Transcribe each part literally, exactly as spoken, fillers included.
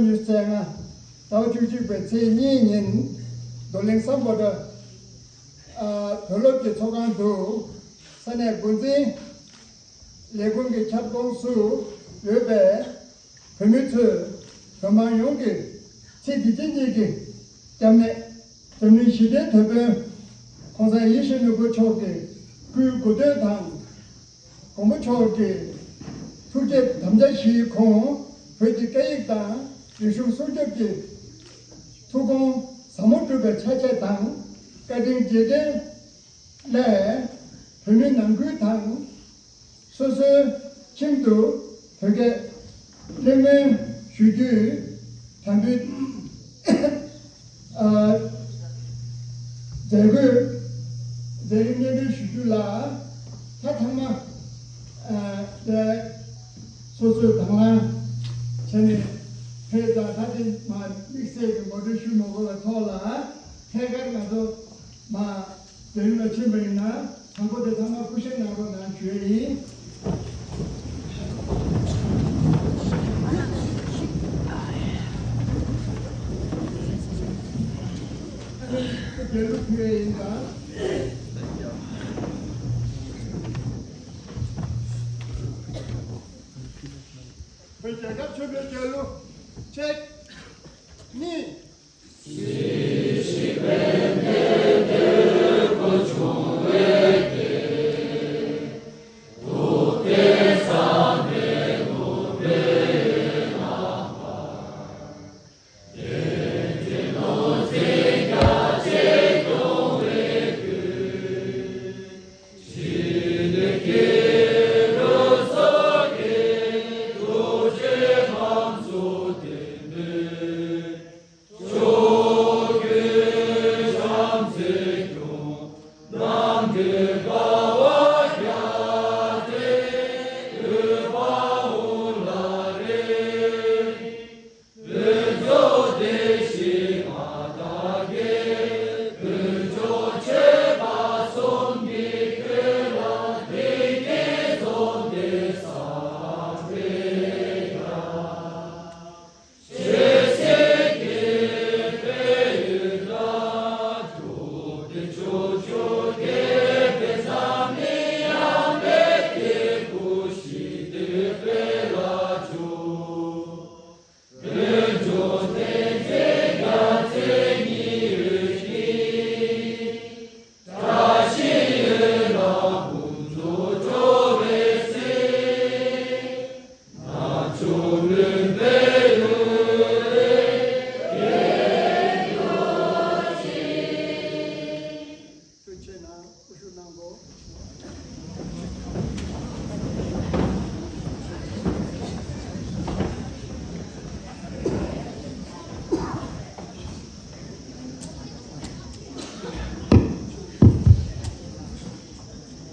ཉི་ཤུ་རྩ་ལྔ། ཟླ་བ་བཅུ་གཅིག་པའི་ཚེས་གཉིས་ཉིན་རྡོར་གླིང་སམ་བྷོ་ཊ་བོད་སློབ་ཀྱི་ཚོགས་ཁང་དུ་ས་གནས་འགོ་འཛིན། ལས་ཁུངས་ཀྱི་ཁྱབ་ཁོངས་སུ་ཡོད་པའི་བོད་མི་ཚོས་བོད་དམངས་ཡོངས་ཀྱི་ཚེ་འདི་ཕྱི་གཉིས་ཀྱི་སྐྱབས་གནས་འཛམ་གླིང་ཞི་བདེའི་དོད་དཔོན་༸གོང་ས་ཡིད་བཞིན་ནོར་བུ་མཆོག་གི་སྐུའི་གོ་སྟོན་དང་། མགོན་པོ་མཆོག་གི་ཐུགས་བསྐྱེད་དམ་བཅའ་བཞིའི་ཁོངས་བོད་ཀྱི་སྐད་ཡིག་དང་རིག་གཞུང་སྲུང་སྐྱོབ་ཀྱི་ཐུགས་དགོངས་ཟབ་མོ་བསྒྲུབས་པའི་ཆ་ཤས་དང་བཀའ་དྲིན་རྗེས་དྲན་སླད་བོད་མི་ནང་ཁུལ་དང་སོ་སོའི་ཁྱིམ་དུ་བོད་སྐད་གླེང་མོལ་ཞུ་རྒྱུའི་དམ་འབུལ་ཨ་མཛད་སྒོའི་མཛད་རིམ་སྙན་སྒྲོན་ཞུ་རྒྱུ་ལ། ད་ཚང་མ་ཨ་དེ་སོ་སོའི་དང་བླངས་བྱས་ནས་ཕེབས་དང་། ད་དེ་མ་དམིགས་བསལ་གྱི་ངོ་སྤྲོད་ཞུ་མ་དགོས་པའི་ཐོག་ལ། ཐད་ཀར་ང་ཚོ་མ་དེ་རིང་ལ་ཕྱིན་པ་ཡིན་ན། དང་པོ་དེ་ཚང་མ་སྐུ་བཞེངས་གནང་རོགས་གནང་ཞུ་ཡས་ཡིན། རྒྱལ་གླུ་ཕུལ་ཡས་ཡིན་ད། བོད་རྒྱལ་ཁབ་ཆེན་པོའི་རྒྱལ་གླུ་གཅིག་གཉིས།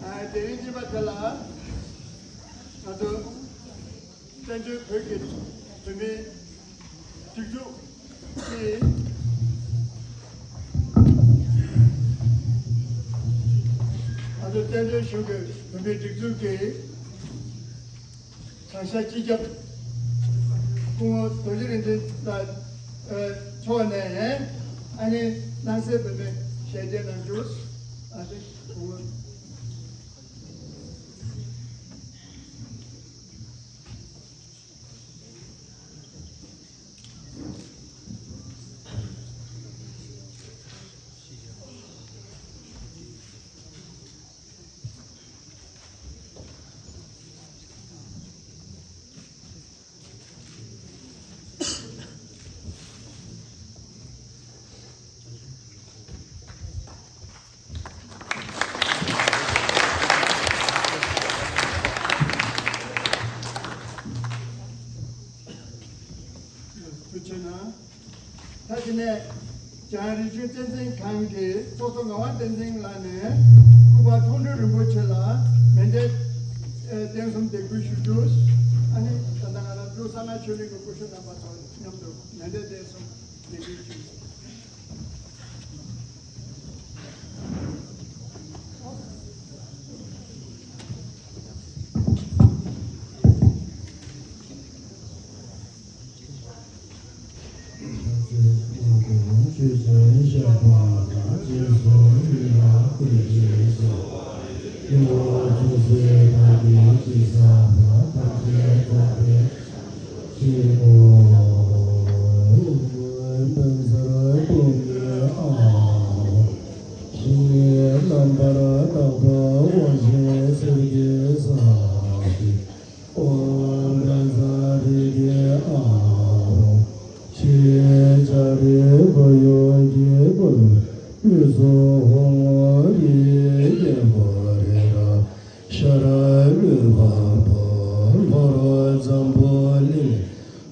ཨ། དེ་རིང་གཉིས་པ་དེ་ལ་ང་ཚོ་བཙན་བྱོལ་བོད་ཀྱི་བོད་མིའི་སྒྲིག་འཛུགས་ཀྱིས། ང་ཚོ་བཙན་བྱོལ་གཞུང་གི་བོད་མིའི་སྒྲིག་འཛུགས་ཀྱིས། བྱང་ཤར་སྤྱི་ཁྱབ་སྐུ་ངོ་རྡོ་རྗེ་རིག་འཛིན་ལགས་མཆོག་ནས། ཨ་ནི་སྣང་གསལ་དོན་མེད་ཞལ་འདེབས་གནང་རྒྱུ། ཨ་ནི་སྐུ་ངོ། ཐུགས་རྗེ་གནང་། ད་དེ་ནས་རྒྱང་རིག་གཞུང་སྟངས་འཛིན་ཁང་གི་ཚོགས་གཙོ་ངག་དབང་བསྟན་འཛིན་ལགས་ནས་སྐུ་པར་མཐོང་གྲོལ་རིན་པོ་ཆེ་ལ་མཎྜལ་རྟེན་གསུམ་འདེགས་འབུལ་ཞུ་རྒྱུ། ཨ་ནི་ད་ལྟ་ང་རང་འབྲུག་གསང་སྔགས་ཆོས་གླིང་གི་སྐུ་ཞབས་རྣམ་པ་ཚོ་མཉམ་དུ་མཎྜལ་རྟེན་གསུམ་འདེགས་འབུལ་ཞུ། ཆོས་ཅན་བཤད་པ་དང་། རྗེས་སུ་ཡི་རང་བཀོད་ཅིང་གསོལ་བ་ཡི། སྐྱེ་བོ་ཅུང་ཟད་བདག་གིས་ཅི་བསགས་པ། ཐམས་ཅད་རྫོགས་པའི་སངས་རྒྱས་ཀྱི་གོ་འཕན་མཚོར་ཕུལ་ནས་ཨཱ། ཞིང་ནི་རྣམ་པར་དག་པ་དབང་ཆེན་གསེར་གྱི་ས་སྟེང་། ཨོཾ་བཛྲ་རེ་ཏི་ཨཱཿཧཱུྃ། ཕྱི་ལྕགས་རིའི་ཁོར་ཡུག་གི་བར། དབུས་སུ་ཧཱུྃ་ཧོ་རི་ཡི་སྐྱེ་བོ་རི་རབ། ཤར་ལུས་འཕགས་པོ་ལྷོ་རུ་འཛམ་བུ་གླིང་།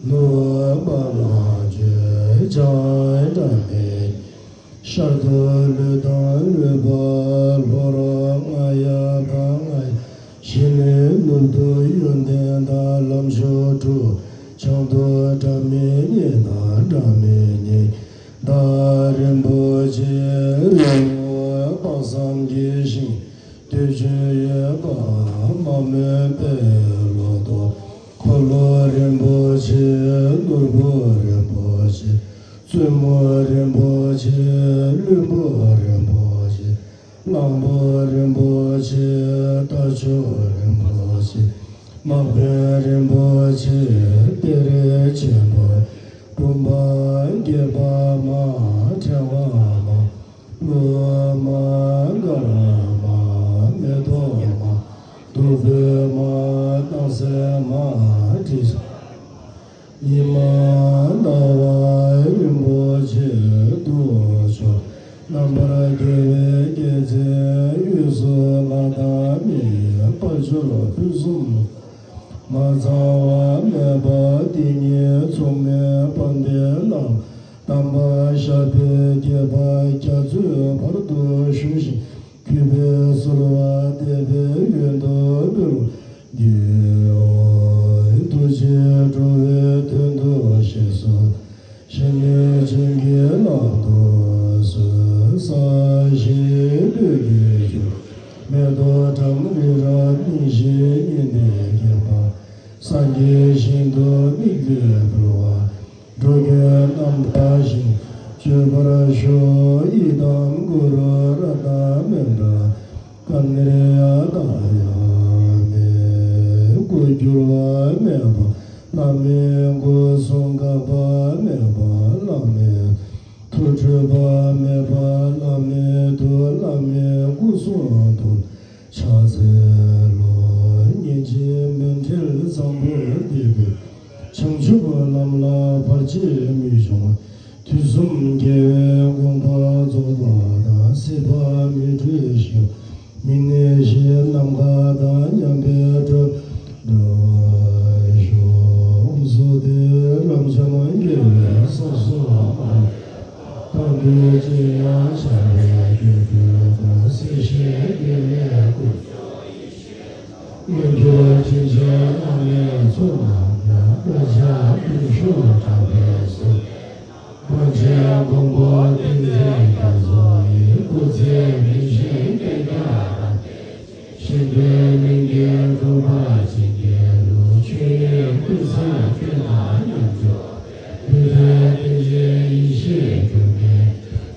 ནུབ་བ་ལང་སྤྱོད་བྱང་སྒྲ་མི་སྙན། ཤར་དུ་ལུས་དང་ལུས་པ་ལྷོ་རུ་རྔ་ཡབ་དང་རྔ་ཡབ་བཞི་ནས། ནུབ་ཏུ་ཡོན་ཏན་དང་ལམ་མཆོག་དྲུག། བྱང་དུ་སྒྲ་མི་སྙན་དང་སྒྲ་མི་སྙན། བདག་རིན་པོ་ཆེ་རི་བོ་དཔག་བསམ་གྱི་ཞིང་། བདུད་ཀྱི་ཡོད་པ་མ་རྨོས་པའི་ལོ་ཏོག། འཁོར་ལོ་རིན་པོ་ཆེ། ནོར་བུ་རིན་པོ་ཆེ། བཙུན་མོ་རིན་པོ་ཆེ། བློན་པོ་རིན་པོ་ཆེ། གླང་པོ་རིན་པོ་ཆེ། རྟ་མཆོག་རིན་པོ་ཆེ། དམག་དཔོན་རིན་པོ་ཆེ། གཏེར་ཆེན་པོ། བུམ་པ་བརྒྱད་པ་མ། ཕྲེང་བ་མ། ཕུར་བུ་མ། དཀར་མ། མེ་ཏོག་མ། བདུག་སྤོས་མ། སྣང་གསལ་མ། དྲི་ཆབ། ཉི་མ་ཟླ་བ་རིན་པོ་ཆེ་གདུགས་མཆོག། རྣམ་པར་རྒྱལ་བའི་རྒྱལ་མཚན་དབུས་སུ་ལྷ་དང་མི་ཡི་དཔལ་འབྱོར་ཕུན་སུམ། མ་ཚང་བ་མེད་པ་དེ་ཉིད་མཚུངས་མེད་དཔལ་ལྡན་ལྷ། དམ་པ་ཞབས་པད་བརྒྱ་པ་རྒྱ་མཚོའི་བར་དུ་བཞུགས་ཤིང་། གུས་པས་གསོལ་བ་འདེབས་པའི་ཡོན་དུ་འབུལ་གྱི། ཐུགས་རྗེས་འགྲོ་བའི་དོན་དུ་གཤེགས་སུ། གཞན་ནི་བྱིན་གྱིས་བརླབ་ཏུ་གསོལ། ས་གཞི་སྤོས་ཀྱིས་བསྐྱུར། མེ་ཏོག་བཀྲམ་རི་རབ་གླིང་བཞི་བརྙེས་ཏེ་ཁྱབ་པ། སངས་རྒྱས་ཞིང་དུ་དམིགས་ཏེ་འགྲོ་བ། འགྲོ་ཀུན་རྣམ་དག་ཞིང་སྤྱོད་པར་ཤོག། ཨི་དཾ་གུ་རུ་རཏྣ་མཎྜལ་ཀ་ནིརྱ་ཏཱ་ཡ་མེ། སྐུ་འགྱུར་བ་མེད་པ་བླ་མའི་སྐུ་གསུང་། འགག་པ་མེད་པ་བླ་མའི། ཐུགས་འཁྲུལ་པ་མེད་པ་བླ་མའི་ཐུགས། བླ་མའི་སྐུ་གསུང་ཐུགས་ཕྱག་འཚལ་ལོ། སྙིང་རྗེའི་མཎྜལ་བཟང་པོ་འདེབས་པའི། བྱང་ཆུབ་ལམ་ལ་བར་ཆད་མི་འབྱུང་བ། དུས་གསུམ་རྒྱལ་བའི་དགོངས་པ་རྫོགས་པ་དང་། སྲིད་པ་མི་འཁྲུལ་ཞིང་། མི་གནས་ཞིང་ནམ་མཁའ་དང་མཉམ་པའི་འགྲོ། འགྲོ་ཞོག། ཨོཾ་སྭ་སྟི། རབ་འབྱམས་དགེ་བའི་ས་སོགས་མ་ལུས་པ། དང་འདོད་ཅི་ཡང་བྱ་བའི་རྒྱུར་གྱུར་ཏོ། སྲིད་ཞིའི་དགེ་བའི་ཀུན་སློང་ཡེ་ཤེས་དང་། མངོན་གྱུར་དྲིན་ཅན་བླ་མའི་ཚོགས་རྣམས་ཀྱང་། བཀའ་ཕྱག་བརྟུལ་ཞུགས་དྲག་པོས་གསོལ། ཕན་ཆད་མགོན་པོ་ཏིང་འཛིན་རྒྱ་མཚོ་ཡི། སྐུ་ཚེ་རིང་ཞིང་བསྐལ་བརྒྱར་བརྟན། གཤེགས་པའི་གླིང་གི་འབྲུག་པ་བྱིན་གྱིས་རློབས། ཆོས་དབྱིངས་ཀུན་བཟང་ཀུན་དང་མཉམ་སྦྱོར་བའི། བདུད་འདུལ་ཏིང་འཛིན་ཡེ་ཤེས་འབྱུང་གནས།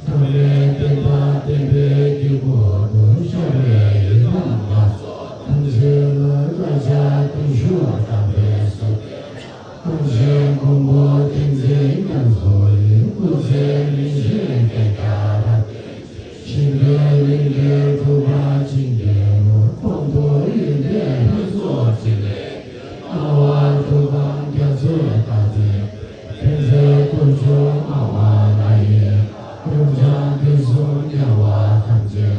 ཐ་མལ་བསྟན་པ་བསྟན་པའི་དཀྱིལ་འཁོར་དུ། ཤར་བའི་ཡི་དམ་ལ་སོགས་ཐམས་ཅད་ལ། བཀའ་ཕྱག་བརྟུལ་ཞུགས་དྲག་པོས་གསོལ། ཕན་ཆད་མགོན་པོ་ཏིང་འཛིན་རྒྱ་མཚོ་ཡི། སྐུ་ཚེ་རིང་ཞིང་བསྐལ་བརྒྱར་བརྟན། གཤེགས་པའི་གླིང་གི་འབྲུག་པ་བྱིན་གྱིས་རློབས། དཔང་དུ་ཡོན་ཏན་ཕུན་ཚོགས་འཕྲིན་ལས་ཀྱི། ལྟ་བ་གྲུབ་པའམ་རྒྱ་མཚོའི་རྟགས་མཚན། ཕན་མཛད་དཀོན་མཆོག་ལྔ་པ་ལྷ་ཡི། རབ་འབྱམས་དུས་གསུམ་རྒྱལ་བ་ཐམས་ཅད།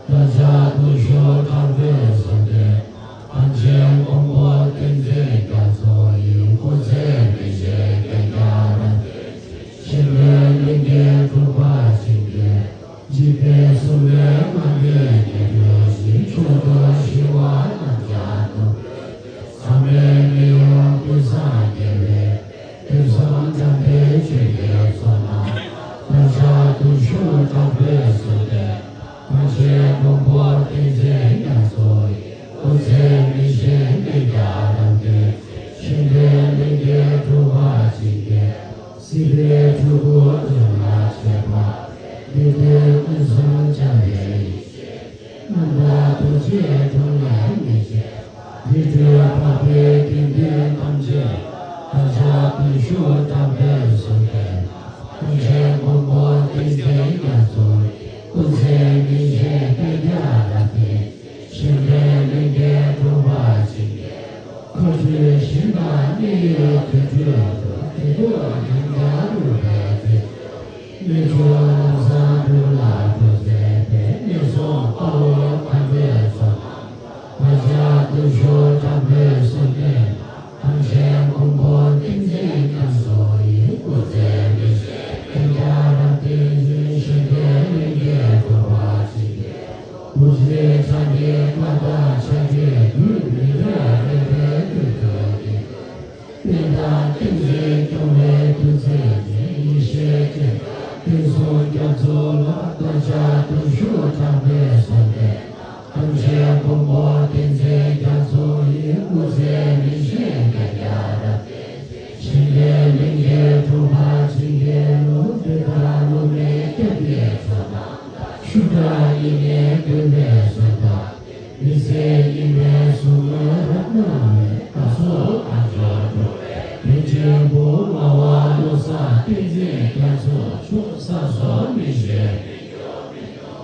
བཀའ་ཕྱག་བརྟུལ་ཞུགས་དྲག་པོས་གསོལ་ཏེ། ཕན་ཆད་མགོན་པོ་ཏིང་འཛིན་རྒྱ་མཚོ་ཡི། སྐུ་ཚེ་རིང་ཞིང་བསྐལ་བརྒྱར་བརྟན། གཤེགས་པའི་གླིང་གི་འབྲུག་པ་བྱིན་གྱིས། འཇིག་རྟེན་གསུམ་པའི་སྔགས་འདི་ཉན་ཐོས་ཀྱི། མཆོག་ཏུ་ཞི་བ་རྣམས་ཀྱང་ཐུགས་བསྐྱེད། ཟག་མེད་མི་གཡོ་ཀུན་བཟང་རྒྱལ་བའི། དུས་གསུམ་དམ་པའི་ཆོས་ཀྱི་མཚོ་རྣམས། བཀའ་ཕྱག་བརྟུལ་ཞུགས་དྲག་པོས་གསོལ་ཏེ། ཕན་ཆད་མགོན་པོ་ཏིང་འཛིན་རྒྱ་མཚོ་ཡི། སྐུ་ཚེ་རིང་ཞིང་བསྐལ་བརྒྱར་བརྟན། གཤེགས་པའི་གླིང་གི་འབྲུག་པ་བྱིན་གྱིས། སྲིད་པའི་འཁྲུལ་འཁོར་ཀུན་ལས་ཆོད་པ། དེ་དུས་མངོན་སུམ་འཆར་བའི་ཡེ་ཤེས་ཅན། རྣམ་དག་ཐུགས་རྗེའི་དྲུང་ནས་མི་བྱེད། དེ་འཕྲོས་འཕགས་པའི་དགེ་འདུན་ཐམས་ཅད་ལ། བདག་ཅག་བརྟུལ་ཞུགས་དྲག་པོས་གསོལ་འདེབས། ཐམས་ཅད་མགོན་པོ་ཏིང་འཛིན་རྒྱ་མཚོ་ཡི། སྐུ་ཚེ་རིང་ཞིང་བསྐལ་བརྒྱར་རབ་བརྟན། གཞན་ཕན་ལྷན་སྐྱེས་འགྲུབ་པར་བྱིན་གྱིས་རློབས། མཁའ་སྤྱོད་གཞན་དང་གནས་ཡུལ་དུར་ཁྲོད་དུ། བདེ་སྡུག་ཉམས་ཆག་ལུས་པའི་དུས་སུ། གནས་མཆོག་ལམ་བཟང་འགྲུབ་ལ་གྲོགས་མཛད་པའི། ངན་སོང་དཔའ་བོ་མཁའ་འགྲོའི་ཚོགས་རྣམས་ལ། བདག་ཅག་བརྟུལ་ཞུགས་དྲག་པོས་གསོལ་འདེབས། ཐམས་ཅད་མགོན་པོ་ཏིང་འཛིན་རྒྱ་མཚོ་ཡི། སྐུ་ཚེ་རིང་ཞིང་བསྐལ་བརྒྱར་རབ་བརྟན་ཅིང་། གཞན་ཕན་ལྷན་སྐྱེས་འགྲུབ་པར་བྱིན་གྱིས། དུར་ཁྲོད་ཕྱག་གི་ཀ་དག་ཕྱག་རྒྱས་བསྡུས། མི་འབྲལ་རེ་བའི་དུས་སུ་བསྟན། རྟེན་དང་བསྟན་འཛིན་སྐྱོང་བའི་མཐུ་རྩལ་ཅན། ཡེ་ཤེས་སྤྱན་དང་བསྟན་སྲུང་རྒྱ་མཚོ་ལ། བདག་ཅག་བརྟུལ་ཞུགས་དྲག་པོས་གསོལ་འདེབས། ཐམས་ཅད་མགོན་པོ་ཏིང་འཛིན་རྒྱ་མཚོ་ཡི། སྐུ་ཚེ་རིང་ཞིང་བསྐལ་བརྒྱར་རབ་བརྟན་ཅིང་། གཞན་ཕན་ལྷན་སྐྱེས་འགྲུབ་པར་བྱིན་གྱིས་རློབས། འདོད་ལྡན་བླ་མའི་སྐྱབས་ཀྱི་མཆོག་རྣམས་དང་། ཤུགས་དྲག་ཡིད་ནི་འདུན་པའི་གསོལ་ཐབ། མི་ཟད་ཡིད་བཞིན་གཟུགས་བརྙན་རབ་སྣང་བའི། བདག་སོགས་དལ་འབྱོར་འགྲོ་བའི་དོན་ཆེན་པོ། ངག་དབང་བློ་བཟང་བསྟན་འཛིན་རྒྱ་མཚོ་མཆོག་ས་སོགས་མི་ཤེས་མི་འགྱུར་མི་ཉམས།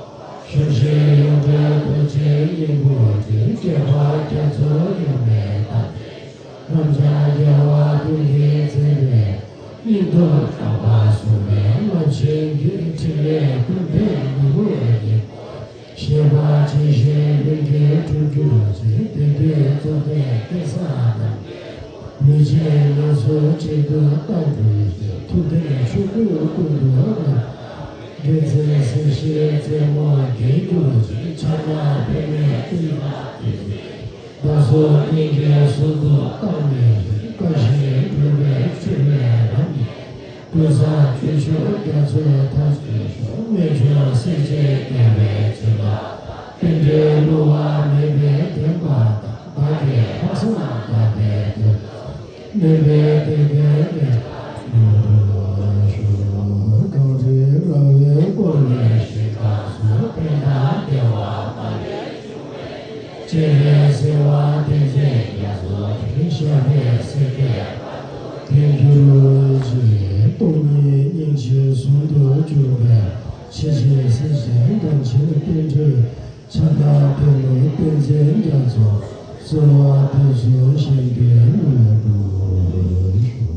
ཞབས་ཕྱི་ཡོངས་གྲོལ་རྡོ་རྗེའི་སྙིང་པོ་ཅན། སྐྱེ་བ་རྒྱ་མཚོ་ཡོངས་མེད་དམ་ཚིག་ཆོས། རབ་འབྱམས་རྒྱལ་བ་ཀུན་གྱིས་མཛེས་པའི། སྙིང་སྟོབས་དྲག་པོ་ཟུང་འབྲེལ་རླབས་ཆེན་གྱི། ཕྲིན་ལས་ཀུན་ཕན་ནུས་པའི་སྙིང་པོ། བཞད་པ་ཅན་ཞིང་ལྷུན་གྱིས་གྲུབ་གྱུར་ཅིག་དེ་དུས་རྫོགས་ལྡན་སྐལ་བཟང་རྣམས་ཀྱི། ལུས་ཅན་ངལ་གསོ་གཅིག་ཏུ་བརྟག་གྱུར་ཅིག་ཐུབ་བསྟན་ཕྱོགས་ཀུན་ཀུན་ཏུ་རབ། རྒྱལ་མཚན་སྲིད་ཞིའི་རྩེ་མོར་རྒྱས་གྱུར་ཅིག་ཕྱག་ན་པདྨོའི་སྤྱན་སྟེང་དུ། བདག་སོགས་སྙིང་གའི་ཟུར་དུ་བཏགས་ནས། བཀའ་བཞིན་སྒྲུབ་པའི་ཕྲིན་ལས་རབ་བརྙེས། ཀུན་བཟང་སྤྱོད་མཆོག་རྒྱ་མཚོའི་ཐར་ཚུལ་ཤོག་རྨད་བྱུང་སྲས་བཅས་རྒྱལ་བའི་བྱིན་རླབས་དང་། རྟེན་འབྲེལ་བསླུ་བ་མེད་པའི་བདེན་པ་དང་། བདག་གིས་ལྷག་བསམ་དགའ་བའི་དོན་དུ། སྨོན་པའི་དད་པས་ལེགས་པར་བསྔོ་བར་ཞུ། གང་དྲིན་རབ་བསྔོས་འཁོར་བའི་ཞིང་ཁམས་སུ། ཕན་དང་བདེ་བ་མ་ལུས་འབྱུང་བའི་ཕྱིར། སྤྱན་རས་གཟིགས་དབང་བསྟན་འཛིན་རྒྱ་མཚོ་ཡི། ཞབས་པད་སྲིད་མཐའི་བར་དུ་བརྟན་གྱུར་ཅིག་སྟོང་ཉིད་སྙིང་རྗེ་ཟུང་དུ་གྱུར་པའི། ཆེ་ཆེར་སྲིད་ཞིའི་དམ་ཆོས་བསྟན་འགྲོའི། ཕྱག་བདག་པདྨོ་བསྟན་འཛིན་རྒྱ་མཚོ། གསོལ་བ་འདེབས་སོ་བཞེད་དོན་ལུས་འགྲུབ་ཤོག